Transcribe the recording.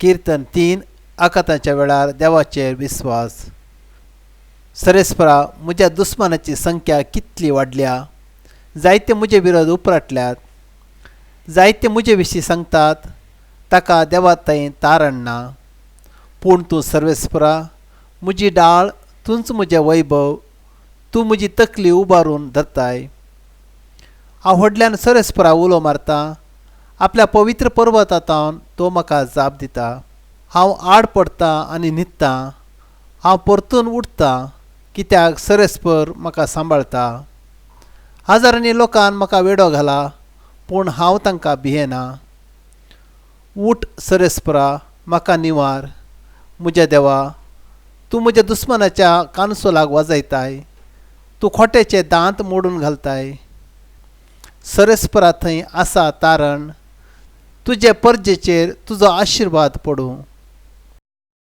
किर्तन 3 आकाताच्या वेळार देवाचेर विस्वास. सरेस्परा, म्हज्या दुस्मानाची संख्या कितली वाडल्या! जायते म्हजे विरोध उपराटल्यात. जायते म्हजे विशीं सांगतात, ताका देवा थंय तारण ना. पूण तूं सर्वेस्परा म्हजी डाळ, तूंच म्हजें वैभव, तूं म्हजी तकली उबारून धरताय. हांव व्हडल्यान सर्वेस्परा उलो मारता, आपल्या पवित्र पर्वतांत तो म्हाका जाप दिता. हांव आड पडटा आनी न्हिदतां, हांव परतून उठतां, कित्याक सर्वेस्पर म्हाका सांबाळता. हजारांनी लोकान म्हाका वेडो घाला, पूण हांव तांकां भियेना. उठ सर्वेस्परा, म्हाका निवार. म्हज्या देवा, तूं म्हज्या दुस्मानाच्या कानसोलाक वाजयताय, तूं खोट्याचे दांत मोडून घालताय. सर्वेस्परा थंय आसा तारण, तुजे परजेचेर तुजो आशिर्वाद पडूं.